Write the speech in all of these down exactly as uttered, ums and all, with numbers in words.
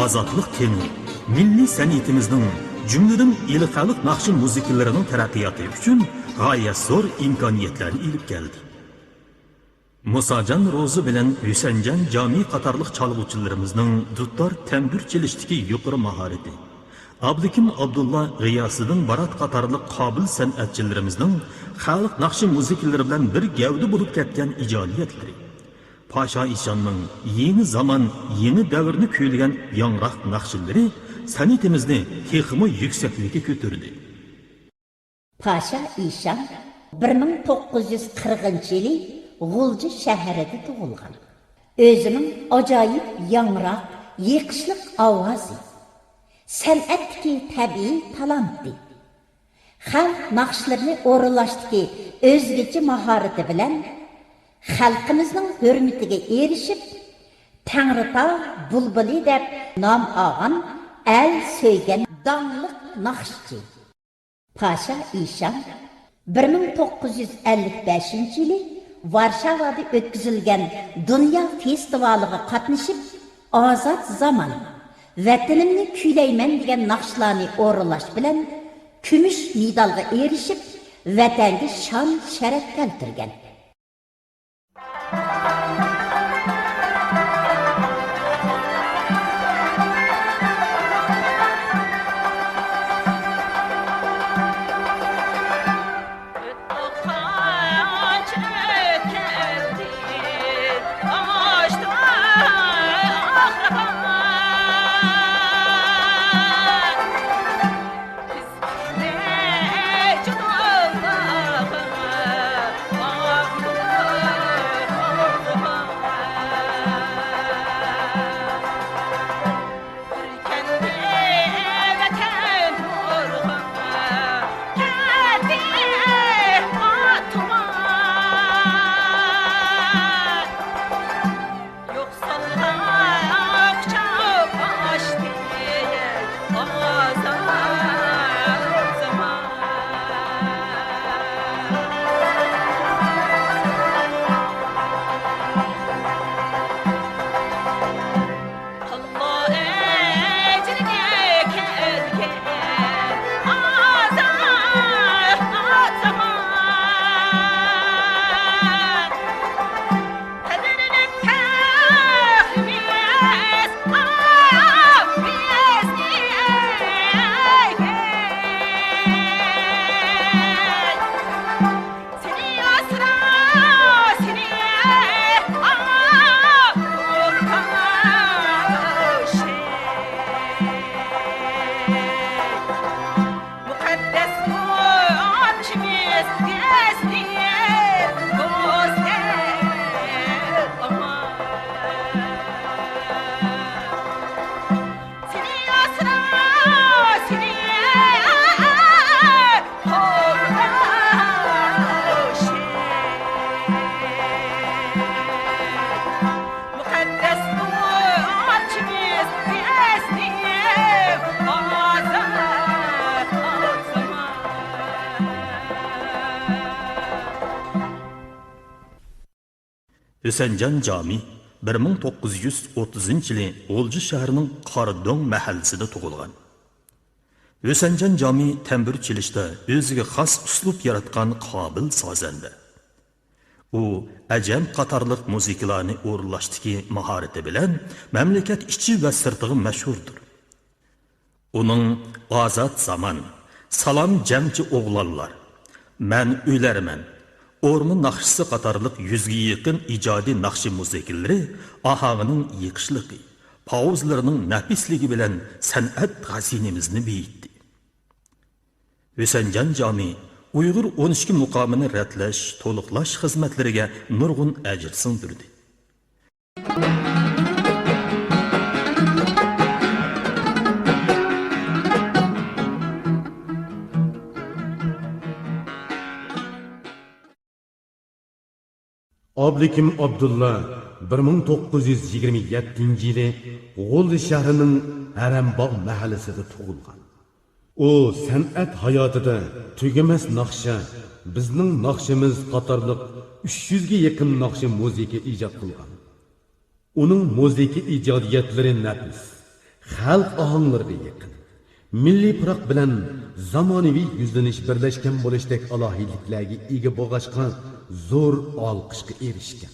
ئازادلىق تېڭى مىللىي سەنئىتىمىزنىڭ، جۈملىدىن ئىلى خەلق ناخشا مۇزىكىلىرىنىڭ تەرەققىياتى ئۈچۈن غايەت زور ئىمكانىيەتلەرنى ئېلىپ كەلدى. مۇساجان روزى بىلەن ھۈسەنجان جامى قاتارلىق چالغۇچىلىرىمىزنىڭ دۇتار، تەمبۇر چېلىشتىكى يۇقىرى ماھارىتى، ئابلىكىم ئابدۇللا، غىياسىدىن بارات قاتارلىق قابىل سەنئەتچىلىرىمىزنىڭ خەلق ناخشا مۇزىكىلىرى بىلەن بىر گەۋدە بولۇپ كەتكەن ئىجادىيەتلىرى، پاشا ئىشاننىڭ يېڭى زامان، يېڭى دەۋرنى كۈيلىگەن ياڭراق ناخشىلىرى سەنئىتىمىزنى تېخىمۇ يۈكسەكلىككە كۆتۈردى. پاشا ئىشان بىر مىڭ توققۇز يۈز قىرىقىنچى يىلى غۇلجا شەھىرىدە تۇغۇلغان. ئۆزىنىڭ ئاجايىپ ياڭراق، يېقىشلىق ئاۋازى، سەنئەتتىكى تەبىئىي تالانتى، خەلق ناخشىلىرىنى ئورۇنلاشتىكى ئۆزگىچە ماھارىتى بىلەن خەلقىمىزنىڭ ھۆرمىتىگە ئېرىشىپ، تەڭرىتاغ بۇلبۇلى دەپ نام ئالغان ئەل سۆيگەن داڭلىق ناخشىچى. پاشا ئىشان بىر مىڭ توققۇز يۈز ئەللىك بەشىنچى يىلى ۋارشاۋادا ئۆتكۈزۈلگەن دۇنيا فېستىۋالىغا قاتنىشىپ، ئازاد زامان، ۋەتىنىمنى كۈيلەيمەن دېگەن ناخشىلارنى ئورۇنلاش بىلەن كۈمۈش مېدالغا ئېرىشىپ، ۋەتەنگە شان-شەرەپ كەلتۈرگەن. يوقسۇلغا قۇچاق ئاچتى ئازاد زامان. تاللا ئەجرىگە كەلگەن ئازاد زامان. قەدرىنى پەخرىمىز ئاپىزنى ئەيلەي. سېنى ئاسرا، سېنى ئاپۇ قارشى. مۇقەددەس ۋەتىنىمىز دەسلەپ گۈزەل ئامان. سېنى ئاسرا، سېنى قوغداش. مۇقەددەس بۇ ئارچىمىز دەسلەپ ئازاد زامان. ھۈسەنجان جامى بىر مىڭ توققۇز يۈز ئوتتۇزىنچى يىلى غۇلجا شەھىرىنىڭ قارادۆڭ مەھەللىسىدە تۇغۇلغان. ھۈسەنجان جامى تەمبۇر چېلىشتا ئۆزىگە خاس ئۇسلۇب ياراتقان قابىل سازەندە. ئۇ ئەجەم قاتارلىق مۇزىكىلارنى ئورۇنلاشتىكى ماھارىتى بىلەن مەملىكەت ئىچى ۋە سىرتىغا مەشھۇردۇر. ئۇنىڭ ئازاد زامان، سالام جەمچى ئوغلانلار، مەن ئۆلەرمەن، ئورما ناخشىسى قاتارلىق يۈزگە يېقىن ئىجادىي ناخشا مۇزىكىلىرى ئاھاڭىنىڭ يېقىشلىقى، پاۋۇزلىرىنىڭ نەپىسلىكى بىلەن سەنئەت خەزىنىمىزنى بېيىتتى. ھۈسەنجان جامى ئۇيغۇر ئون ئىككى مۇقامىنى رەتلەش، تولۇقلاش خىزمەتلىرىگە نۇرغۇن ئەجىر سىڭدۈردى. ئابلىكىم ئابدۇللا بىر مىڭ توققۇز يۈز يىگىرمە يەتتىنچى يىلى غۇلجا شەھىرىنىڭ ھەرەمباغ مەھەللىسىدە تۇغۇلغان. ئۇ سەنئەت ھاياتىدا تۈگىمەس ناخشا، بىزنىڭ ناخشىمىز قاتارلىق ئۈچ يۈزگە يېقىن ناخشا مۇزىكا ئىجاد قىلغان. ئۇنىڭ مۇزىكا ئىجادىيەتلىرى نەپىس، خەلق ئاھاڭلىرىغا يېقىن، مىللىي پۇراق بىلەن زامانىۋى يۈزلىنىش بىرلەشكەن بولۇشتەك ئالاھىدىلىكلەرگە ئىگە بولغاچقا، زور ئالقىشقا ئېرىشكەن.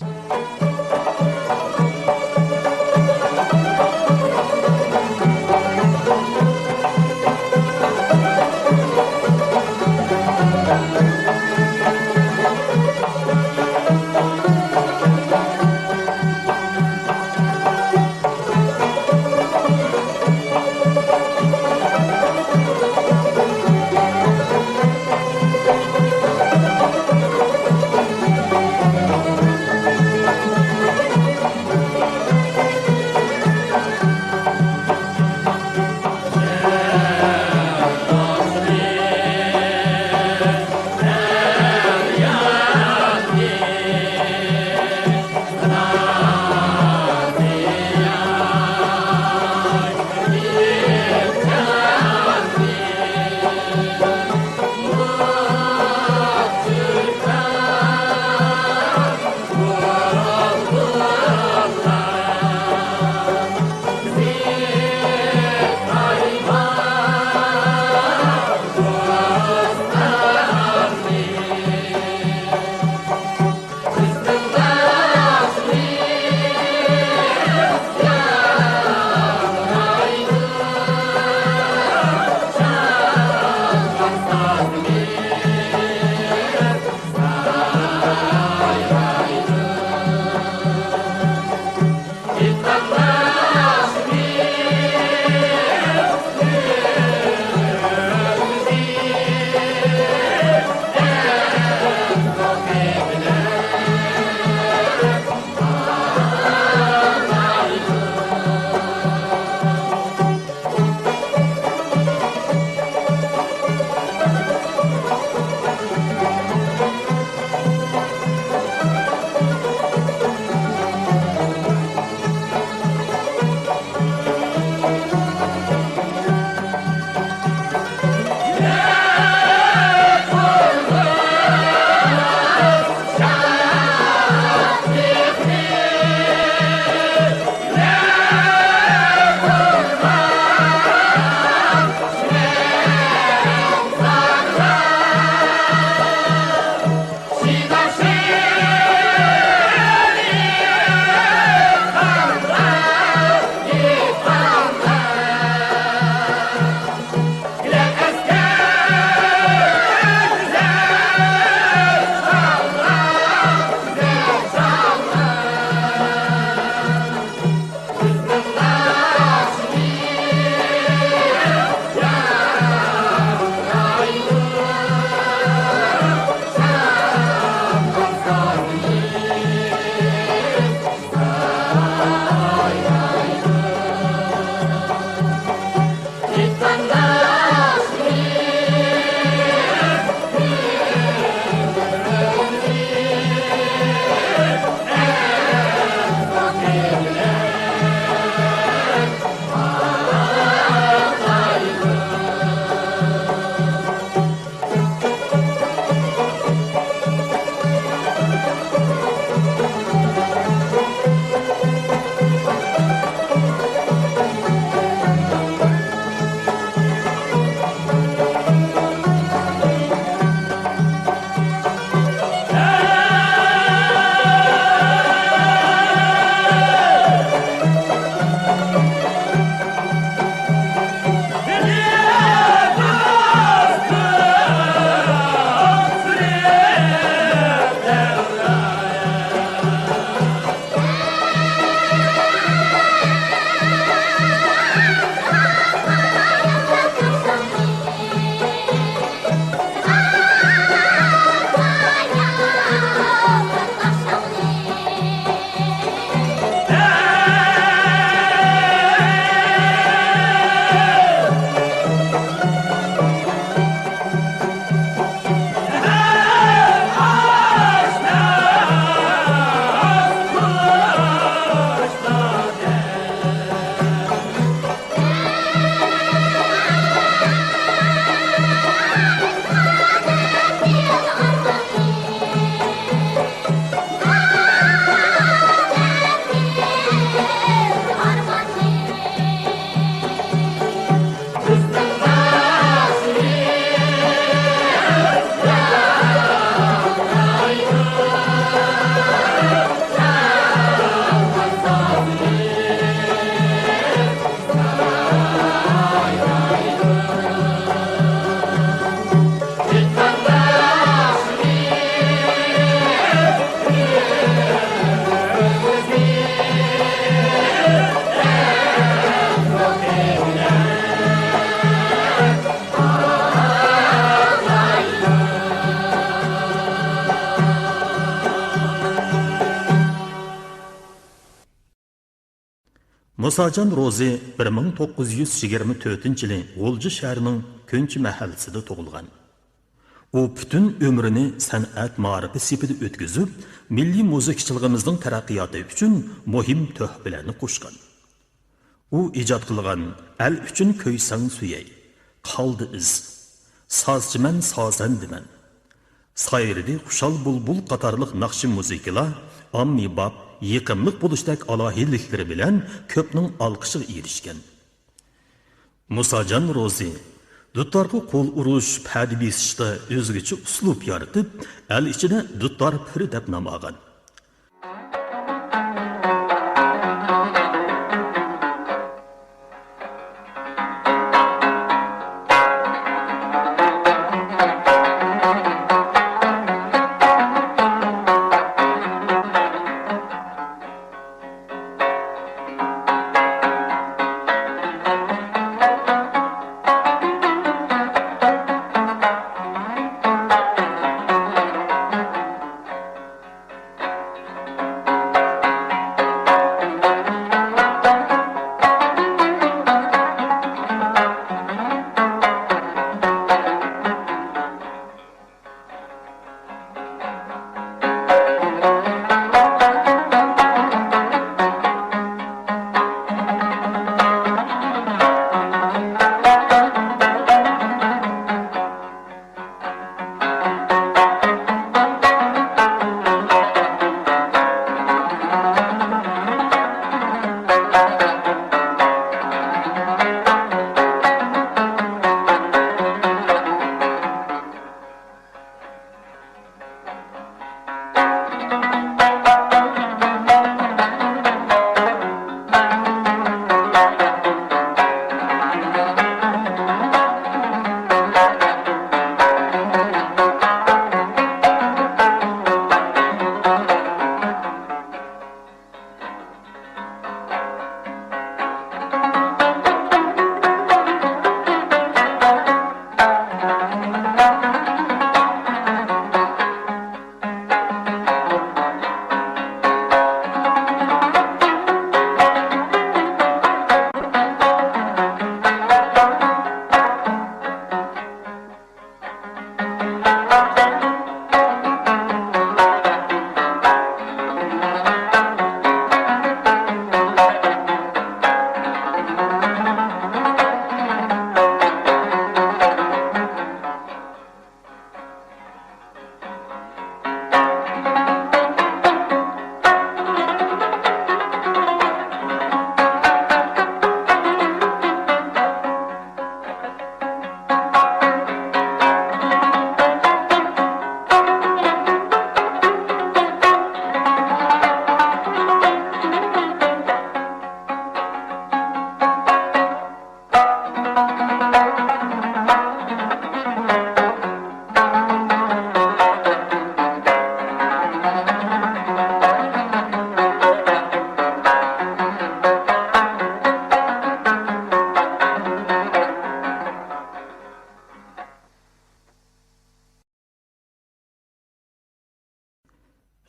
مۇساجان روزى بىر مىڭ توققۇز يۈز يىگىرمە تۆتىنچى يىلى غۇلجا شەھىرىنىڭ كۆنچى مەھەللىسىدە تۇغۇلغان. ئۇ پۈتۈن ئۆمرىنى سەنئەت مائارىپى سېپىدا ئۆتكۈزۈپ، مىللىي مۇزىكىچىلىقىمىزنىڭ تەرەققىياتى ئۈچۈن مۇھىم تۆھپىلەرنى قوشقان. ئۇ ئىجاد قىلغان ئەل ئۈچۈن كۆيسەڭ سۆيەي، قالدى ئىز، سازچىمەن سازەندىمەن، سايرىدى خۇشال بۇلبۇل قاتارلىق ناخشا مۇزىكىلار ئاممىباب، يېقىملىق بولۇشتەك ئالاھىدىلىكلىرى بىلەن كۆپنىڭ ئالقىشىغا ئېرىشكەن. مۇساجان روزى دۇتارغا قول ئۇرۇش، پەدە بېسىشتا ئۆزگىچە ئۇسلۇب يارىتىپ، ئەل ئىچىدە دۇتار پىرى دەپ نام ئالغان.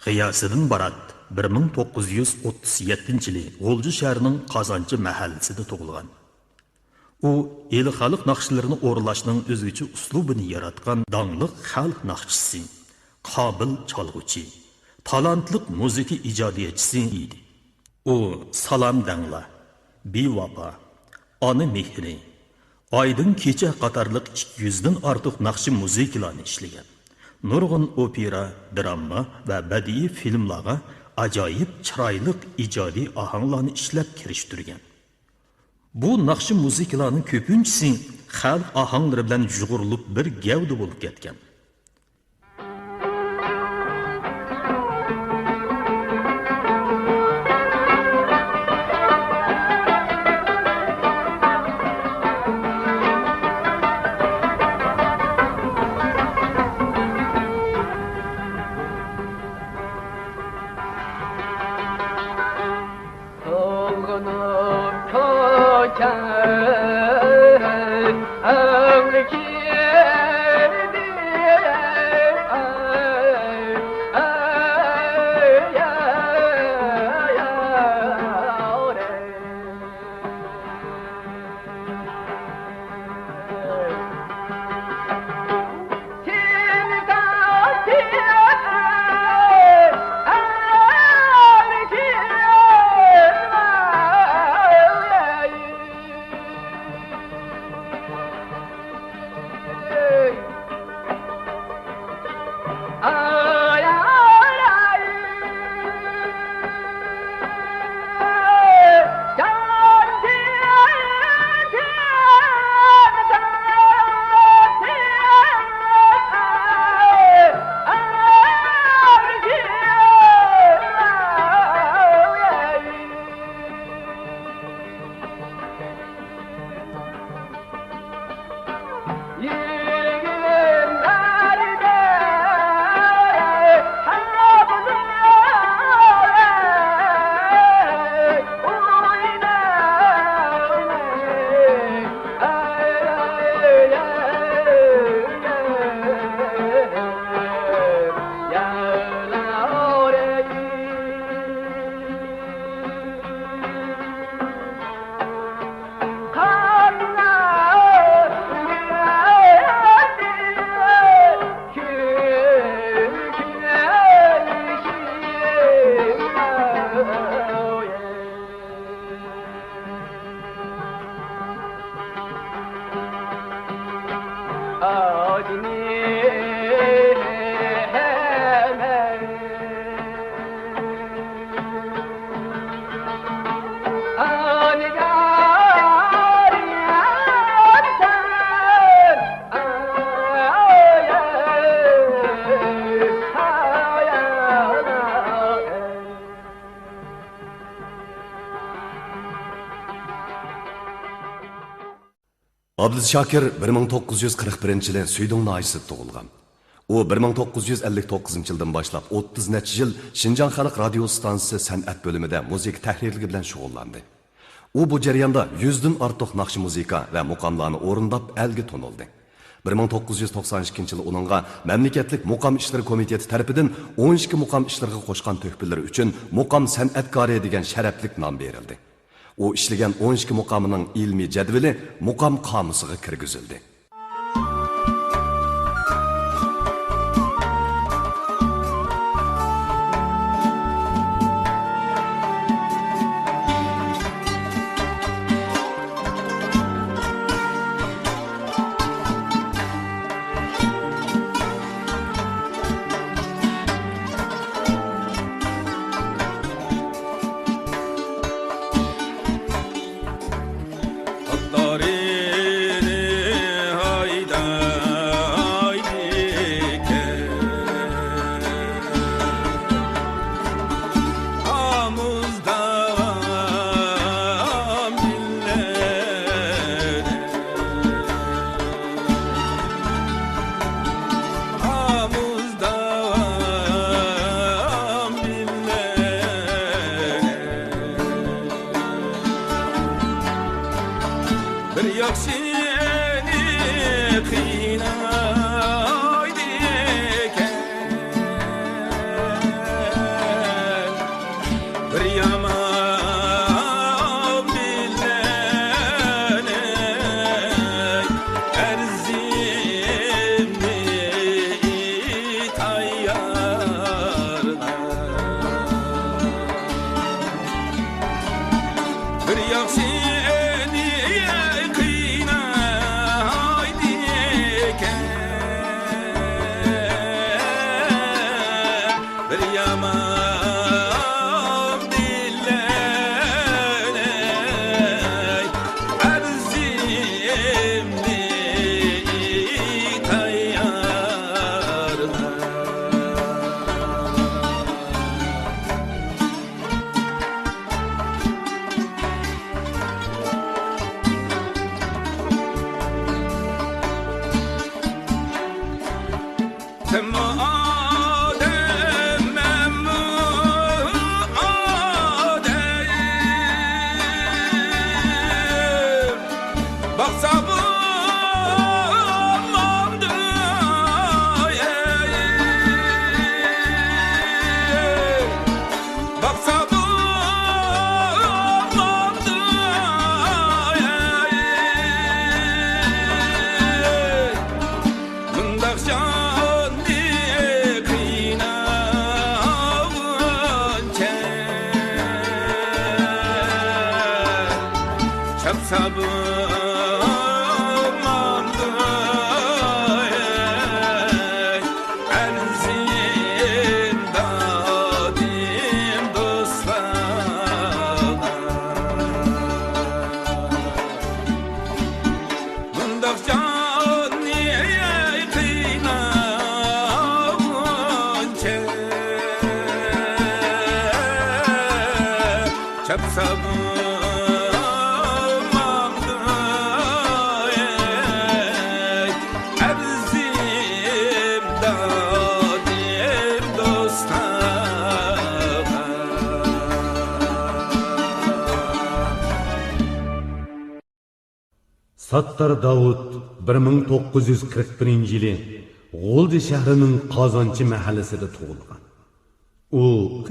غىياسىدىن بارات بىر مىڭ توققۇز يۈز ئوتتۇز يەتتىنچى يىلى غۇلجا شەھىرىنىڭ قازانچى مەھەللىسىدا تۇغۇلغان. ئۇ ئىلى خەلق ناخشىلىرىنى ئورۇنلاشنىڭ ئۆزگىچە ئۇسلۇبىنى ياراتقان داڭلىق خەلق ناخشىچىسى، قابىل چالغۇچى، تالانتلىق مۇزىكا ئىجادىيەتچىسى ئىدى. ئۇ سالام دەڭلا، بىۋاپا، ئانا مېھرى، ئايدىڭ كېچە قاتارلىق ئىككى يۈزدىن ئارتۇق ناخشا مۇزىكىلارنى ئىشلىگەن. نۇرغۇن ئوپېرا، دىراما ۋە بەدىئىي فىلىملارغا ئاجايىپ چىرايلىق ئىجادىي ئاھاڭلارنى ئىشلەپ كىرىشتۈرگەن. بۇ ناخشا مۇزىكىلارنىڭ كۆپىنچىسى خەلق ئاھاڭلىرى بىلەن يۇغۇرۇلۇپ بىر گەۋدە بولۇپ كەتكەن. ئابلىز شاكىر بىر مىڭ توققۇز يۈز قىرىق بىرىنچى يىلى سۈيدۈڭ ناھىيەسىدە تۇغۇلغان. ئۇ بىر مىڭ توققۇز يۈز ئەللىك توققۇزىنچى يىلدىن باشلاپ ئوتتۇز نەچچە يىل شىنجاڭ خەلق رادىيو ئىستانسىسى سەنئەت بۆلۈمىدە مۇزىكا تەھرىرلىكى بىلەن شۇغۇللاندى. ئۇ بۇ جەرياندا يۈزدىن ئارتۇق ناخشا مۇزىكا ۋە مۇقاملارنى ئورۇنداپ، ئەلگە تونۇلدى. بىر مىڭ توققۇز يۈز توقسان ئىككىنچى يىلى ئۇنىڭغا مەملىكەتلىك مۇقام ئىشلىرى كومىتېتى تەرىپىدىن ئون ئىككى مۇقام ئىشلىرىغا قوشقان تۆھپىلىرى ئۈچۈن مۇقام سەنئەتكارى دېگەن شەرەپلىك نام بېرىلدى. ئۇ ئىشلىگەن ئون ئىككى مۇقامىنىڭ ئىلمىي جەدۋىلى مۇقام قامۇسىغا كىرگۈزۈلدى. ئاتلارنى ھايدايدىكەن. ئامۇز داۋام بىلەن. ئامۇز داۋام بىلەن. بىر ياخشىنى قىينايدىكەن، بىر يامان بىلەن ئەرزىمنى تايارلاپ. بىر ياخشىنى قىينايدىكەن، بىر يامان بىلەن ئەرزىمنى تايارلاپ. سەنمۇ ئادەم، مەنمۇ ئادەم. باقسا بولامدۇ، ئەي، باقسا بولامدۇ، ئەي، مۇنداق جاننى قىيناۋۇنچە. چاپسا بولامدۇ، ئەرزىم دادىم دوستلارغا. مۇنداق جاننى قىيناۋۇنچە. چاپسا بولامدۇ، ئەي، ساتتار داۋۇت بىر مىڭ توققۇز يۈز قىرىق بىرىنچى يىلى غۇلجا شەھىرىنىڭ قازانچى مەھەللىسىدە تۇغۇلغان. ئۇ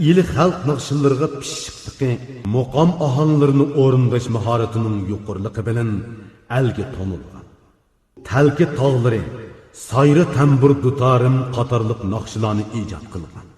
ئىلى خەلق ناخشىلىرىغا پىششىقلىقى، مۇقام ئاھاڭلىرىنى ئورۇنداش ماھارىتىنىڭ يۇقىرىلىقى بىلەن ئەلگە تونۇلغان. تەلكە تاغلىرى، سايرا تەمبۇر دۇتارىم قاتارلىق ناخشىلارنى ئىجاد قىلغان.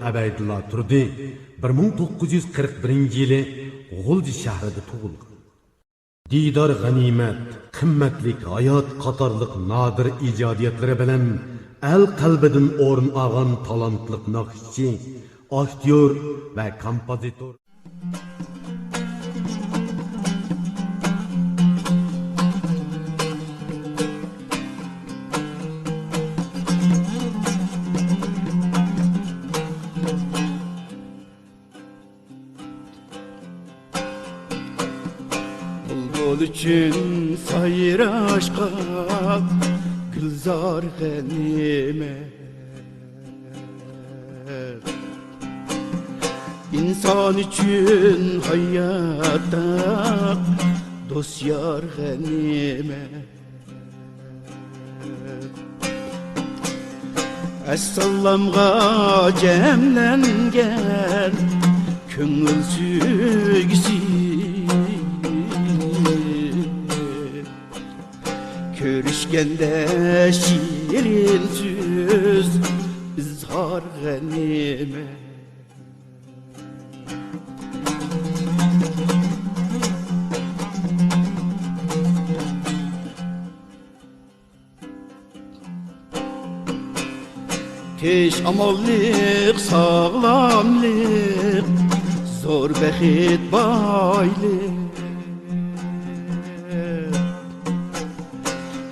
ئەبەيدۇللا تۇردى بىر مىڭ توققۇز يۈز قىرىق بىرىنچى يىلى غۇلجا شەھىرىدە تۇغۇلغان. دىدار غەنىيمەت، قىممەتلىك ھايات قاتارلىق نادىر ئىجادىيەتلىرى بىلەن ئەل قەلبىدىن ئورۇن ئالغان تالانتلىق ناخشىچى، ئاكتيور ۋە كومپوزىتور. بۇلبۇل ئۈچۈن سايراشقا گۈلزار غەنىيمەت. ئىنسان ئۈچۈن ھاياتتا دوست يار غەنىيمەت. ئەسسالامغا جەملەنگەن كۆڭۈل سۆيگۈسى، كۆرۈشكەندە شېرىن سۆز ئىزھار غەنىيمەت. تىنچ ئامانلىق، ساغلاملىق، زور بەخت بايلىق.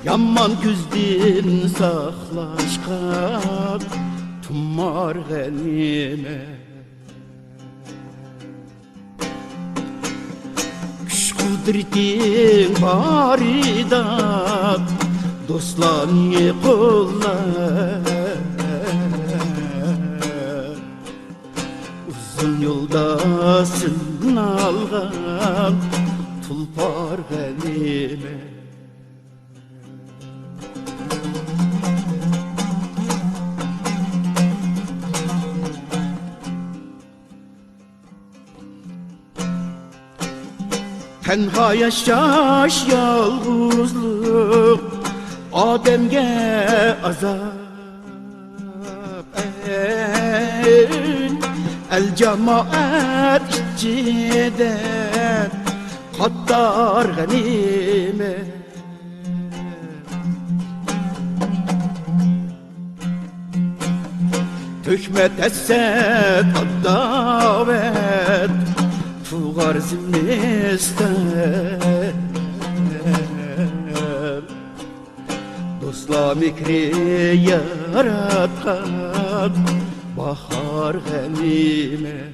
يامان كۆزدىن ساقلاشقا تۇمار غەنىيمەت. كۈچ-قۇدرىتىڭ بارىدا دوستلارنى قوللا. ئۇزۇن يولدا سىنالغان تۇلپار غەنىيمەت. تەنھا ياشاش، يالغۇزلۇق ئادەمگە ئازاب. ئەل-جامائەت ئىچىدە قاتار غەنىيمەت. تۆھمەت، ھەسەت، ئاداۋەت، تۇغار زىمىستان. دوستلار مېھرى ياراتقان باھار غەنىيمەت.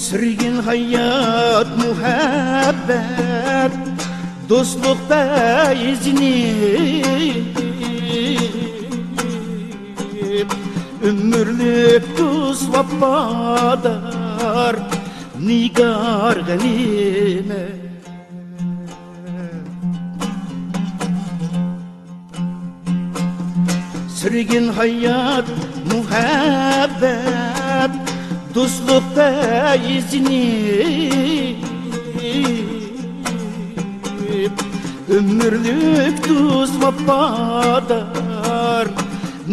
سۈرگىن ھايات، مۇھەببەت، دوستلۇق پەيزىنى، ئۆمۈرلۈك دوست، ۋاپادار نىگار غەنىيمەت. سۈرگىن ھايات، مۇھەببەت، دوستلۇق پەيزىنى، ئۆمۈرلۈك دوست، ۋاپادار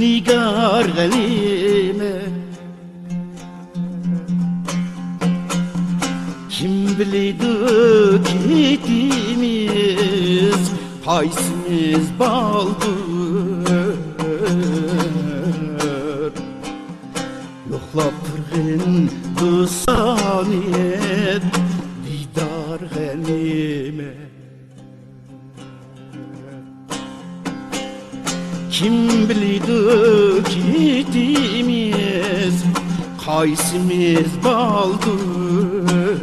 نىگار غەنىيمەت. كىم بىلىدۇ كېتىمىز قايسىمىز بالدۇر؟ يوقلاپ تۇرغىن دوستانە دىدار غەنىيمەت. كىم بىلىدۇ كېتىمىز قايسىمىز بالدۇر؟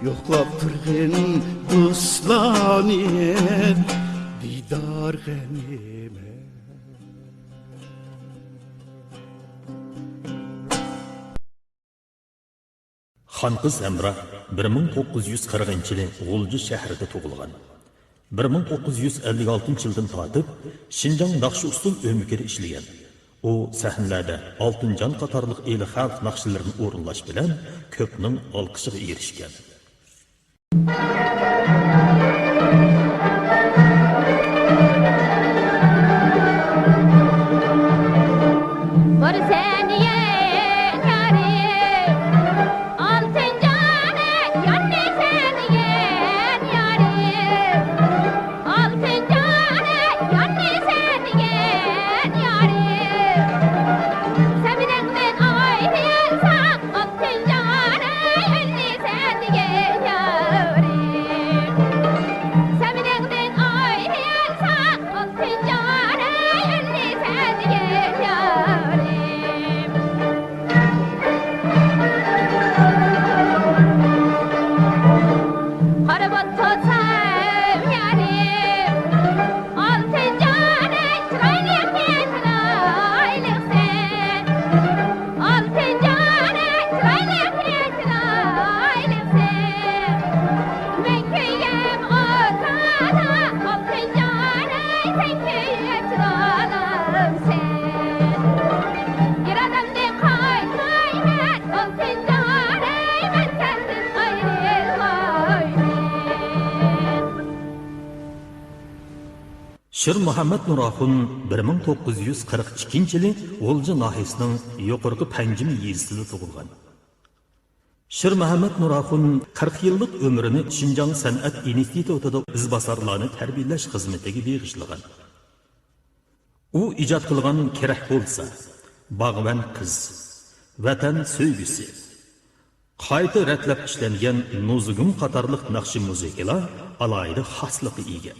يوقلاپ تۇرغىن دوستلارنى دىدار غەنىيمەت. خانقىز ھەمراھ بىر مىڭ توققۇز يۈز قىرىقىنچى يىلى غۇلجا شەھىرىدە تۇغۇلغان. بىر مىڭ توققۇز يۈز ئەللىك ئالتىنچى يىلدىن تارتىپ شىنجاڭ ناخشا ئۇسسۇل ئۆمىكىدە ئىشلىگەن. ئۇ سەھنىلەردە ئالتۇنجان قاتارلىق ئىلى خەلق ناخشىلىرىنى ئورۇنلاش بىلەن كۆپنىڭ ئالقىشىغا ئېرىشكەن. سەن كۈيلەپ تۇرالامسەن؟ يارىدىمدىن قايتمايمەن، ئالتۇن جارەي، مەن سەندىن ئايرىلمايمەن. شىرمۇھەممەت نۇر ئاخۇن بىر مىڭ توققۇز يۈز قىرىق ئىككىنچى يىلى غۇلجا ناھىيەسىنىڭ يۇقىرىقى پەنجىم يېزىسىدا تۇغۇلغان. شىرمۇھەممەت نۇر ئاخۇن قىرىق يىللىق ئۆمرىنى شىنجاڭ سەنئەت ئىنستىتۇتىدا ئىزباسارلارنى تەربىيەلەش خىزمىتىگە بېغىشلىغان. ئۇ ئىجاد قىلغان كېرەك بولسا، باغۋەن قىز، ۋەتەن سۆيگۈسى، قايتا رەتلەپ ئىشلەنگەن نۇزۇگۇم قاتارلىق ناخشا مۇزىكىلار ئالاھىدە خاسلىققا ئىگە.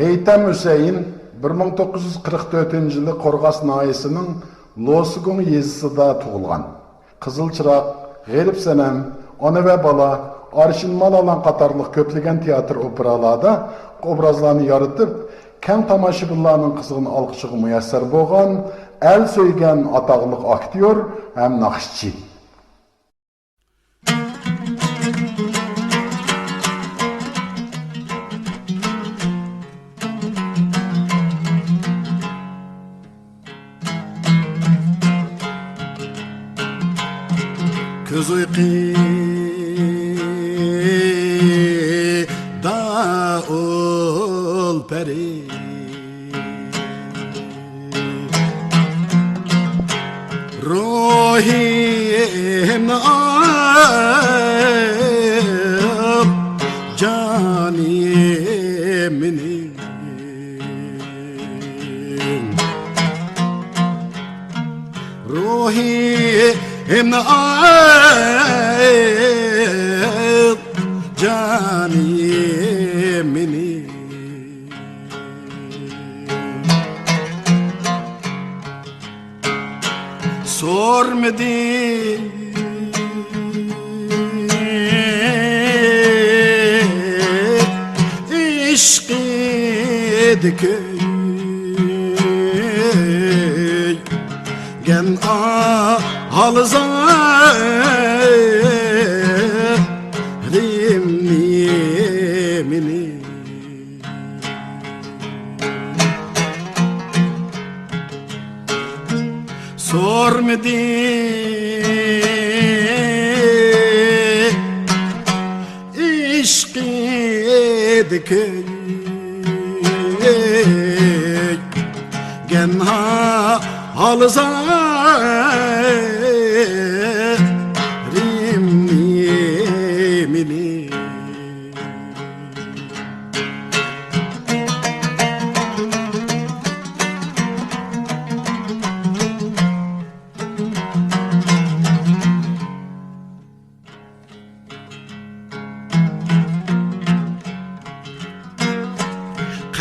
ھېيتەم ھۈسەيىن بىر مىڭ توققۇز يۈز قىرىق تۆتىنچى يىلى قورغاس ناھىيەسىنىڭ لوسىگۇڭ يېزىسىدا تۇغۇلغان. قىزىل چىراغ، غېرىب سەنەم، ئانا ۋە بالا، ئارشىنمال ئالان قاتارلىق كۆپلىگەن تىياتىر ئوپېرالاردا ئوبرازلارنى يارىتىپ، كەڭ تاماشىبىنلارنىڭ قىزغىن ئالقىشىغا مۇيەسسەر بولغان ئەل سۆيگەن ئاتاقلىق ئاكتيور ھەم ناخشىچى. كۆز ئۇيقۇدا ئۇل پەرى، روھىمنى ئاپ جان مېنىڭ روھىمنى ئاغرىتىپ، جانىم مېنىڭ. سورمىدى ئىشقىدا كۆيگەن ئاھالىزادىم مېنىڭ. سورمىدى ئىشقىدا كۆيگەن ئاھالىزادىم مېنىڭ.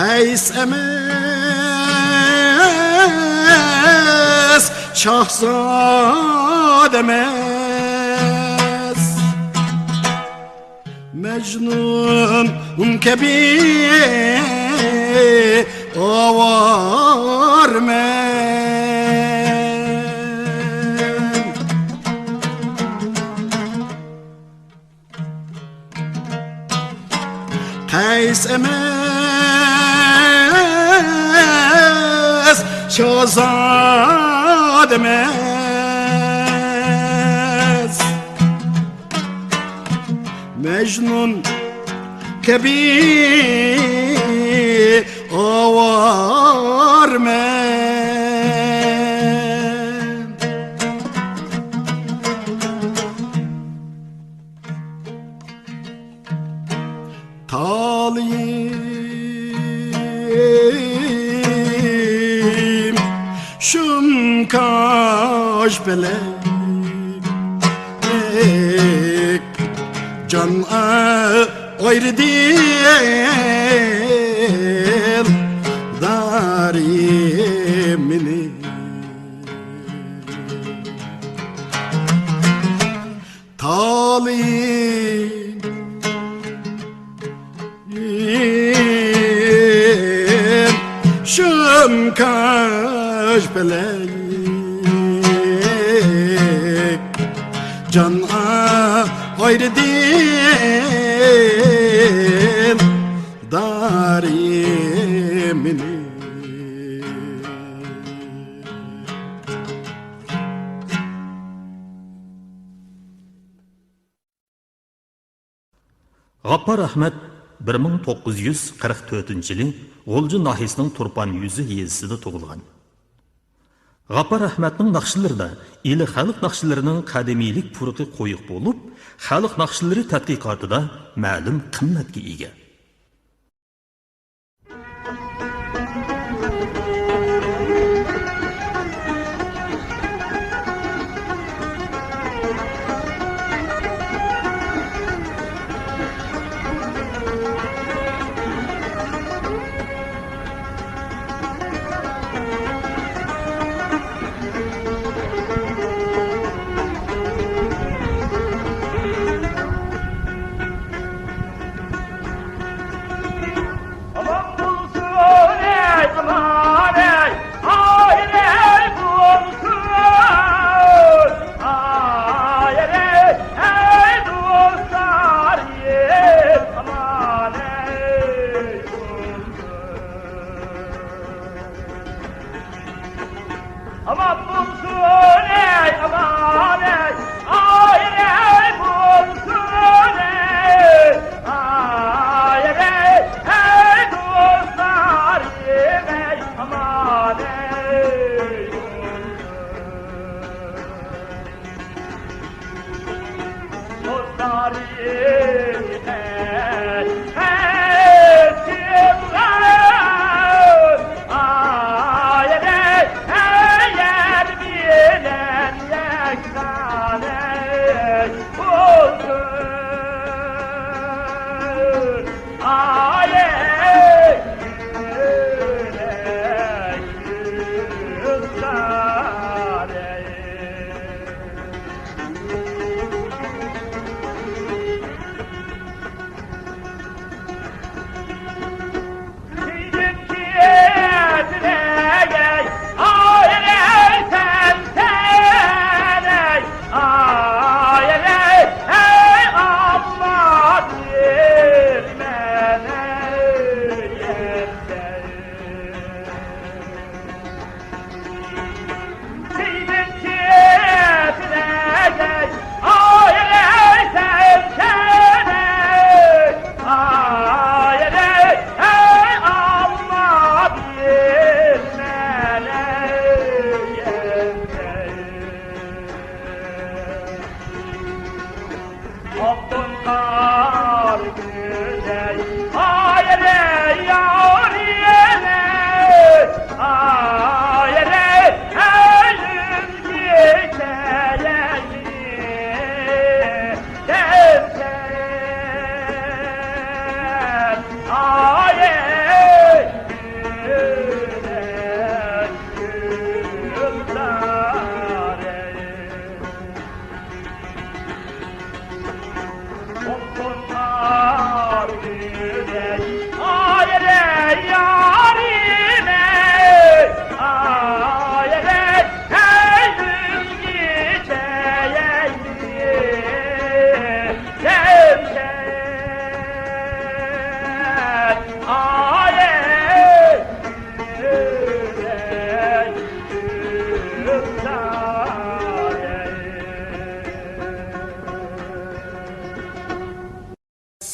قەيس ئەمەس، شاھزادە ئەمەس. مەجنۇن كەبى ئاۋارىمەن. قەيس ئەمەس، شاھزادە ئەمەس. مەجنۇن كەبى ئاۋارىمەن. تالىيىم شۇم كاج پەلەك جان ئايرى دىلدارىم مېنىڭ. تالىيىم شۇم كاج پەلەك جان ئايرى دىلدارىم مېنىڭ. غاپپار ئەخمەت بىر مىڭ توققۇز يۈز قىرىق تۆتىنچى يىلى غۇلجا ناھىيەسىنىڭ تۇرپان يۈزى يېزىسىدا تۇغۇلغان. غاپپار ئەخمەتنىڭ ناخشىلىرىدا ئىلى خەلق ناخشىلىرىنىڭ قەدىمىيلىك پۇرىقى قويۇق بولۇپ، خەلق ناخشىلىرى تەتقىقاتىدا مەلۇم قىممەتكە ئىگە.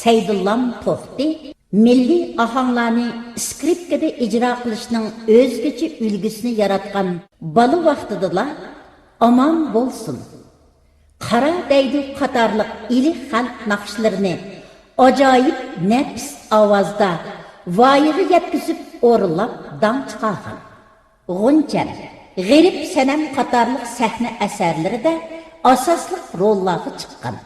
سەيدۇللام توختى مىللىي ئاھاڭلارنى ئىسكرىپكىدا ئىجرا قىلىشنىڭ ئۆزگىچە ئۈلگىسىنى ياراتقان بالا ۋاقتىدىلا ئامان بولسۇن، قارا دەيدۇ قاتارلىق ئىلى خەلق ناخشىلىرىنى ئاجايىپ نەپىس ئاۋازدا ۋايىغا يەتكۈزۈپ ئورۇنلاپ داڭ چىقارغان. غۇنچەم، غېرىب سەنەم قاتارلىق سەھنە ئەسەرلىرىدە ئاساسلىق روللارغا چىققان.